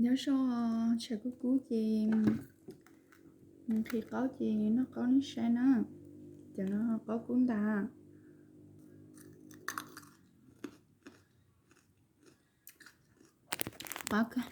Nyob zoo, tshav kub kub ces nqhis qaub ces noj qaub nej saib na. Cov no qaub kub ntas. Qab kawg.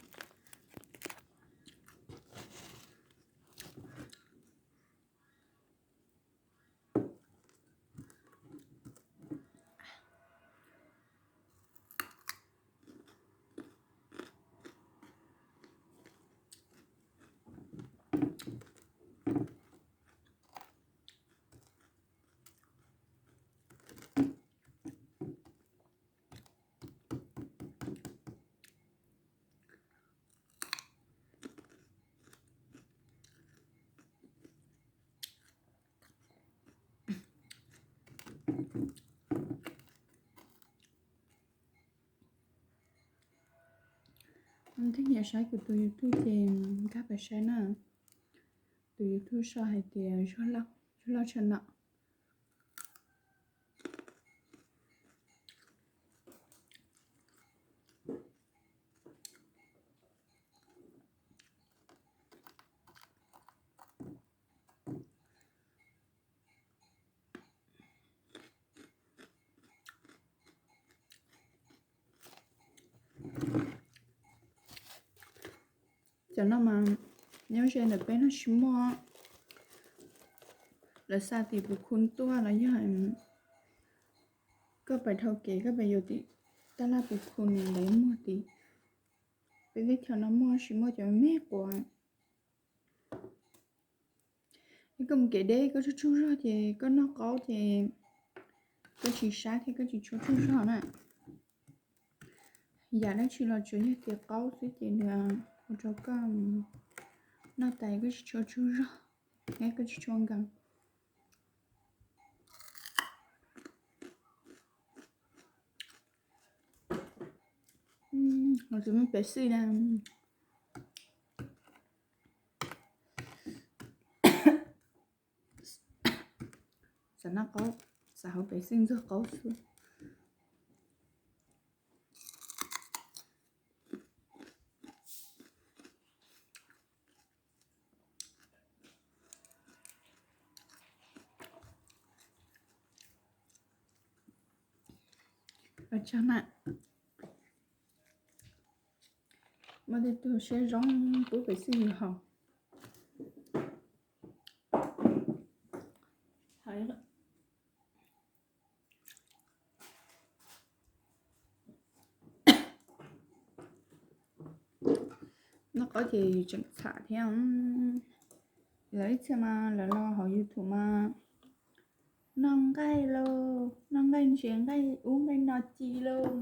Thiab nyiam saib kuv tus YouTube ces nkag pab saib na. Tus YouTube sau hais tias Zuag Lauj, Zuag Lauj Channel. Cov no mas nyob ze ntawm peb no tsis muaj. Lawv xa tim Pu Khu tuaj los yog koj pais dhau kev koj pais yuav tim tab laj Pu Khu lawv muag tid. Peb teb chaws no muaj tsis muaj cov me quav. Koj mus kev deb koj tsaug tsaug zog ces koj noj qaub ces koj tsis sab thiab koj tsis tshua tsaug zog na. Yam dab tsi los tsuas yog tias qaub xwb ces nws ua rau koj noj tas koj tsis tshua tsaug zog thiab koj tsis tshua nkees. Los tsis muaj pev xij na. Xav noj qaub, xav haus pev xij ntxuag qaub xwb. Ua tsaug na. Muaj tej tug siab zoo pub pev xij yus haus. Noj qaub ces tseem txham thiab. Lawv ib txhia mas lawv los hauv YouTube mas noj nqaij lauj, noj nqaij ntses nqaij ub nqaij no ci lauj.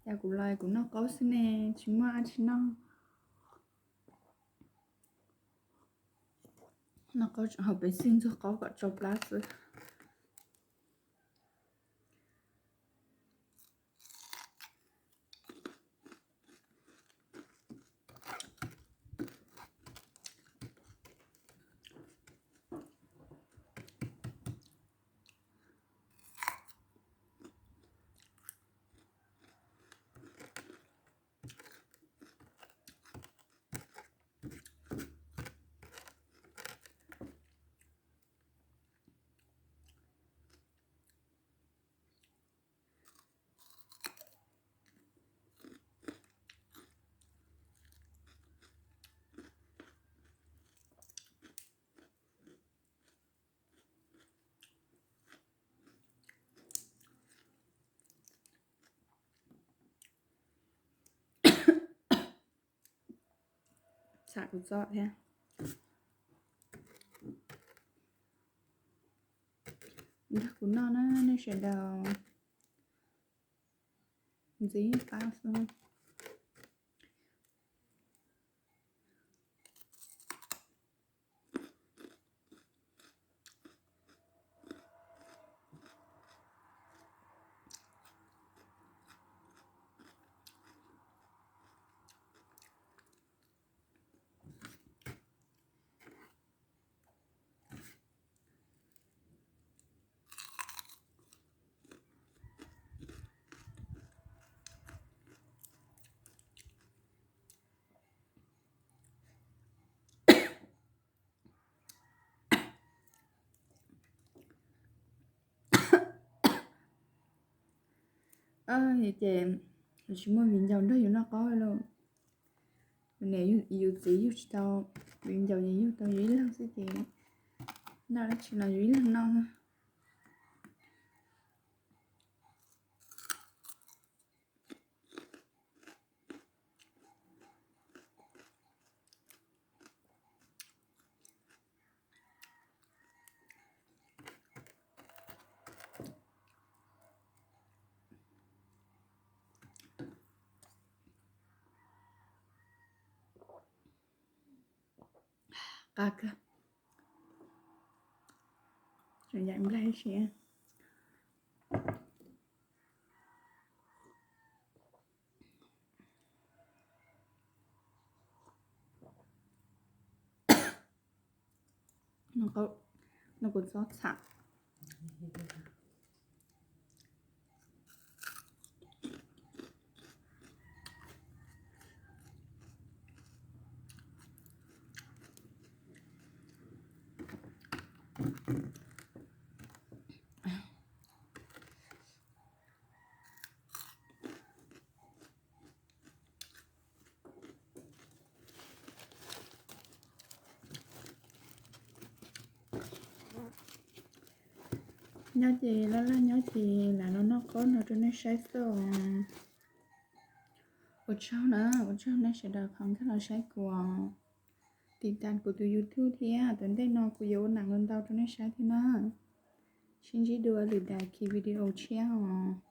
Cas kuv los kuv noj qaub xwb ne, tsis muaj dab tsi noj. Noj qaub haus pev xij ntxuag qaub kom tsau plab xwb. Txham kuv txob thiab. Nrog kuv noj na nej sawv daws. Ntxiv qab xwb. Ces tsis muaj viv ncaus nrog yus noj qaub lawm. Yus niam yus txiv yug tsis tau viv ncaus, yus yug tau yus ib leeg xwb ces noj dab tsi los yus ib leeg noj. Qab kawg. Tseem yaim nplaig siab. No kuv txob txham. Nyob ces laj laj nyob ces lam los noj qaub no rau nej saib xwb os. Ua tsaug na, ua tsaug nej sawv daws qhov nkag los saib kuv, tiv tas kuv tus YouTube thiab. Tom ntej no kuv yuav ua neem ntau ntau rau nej saib thiab na. Sib ntsib dua lwm daim video tshiab os.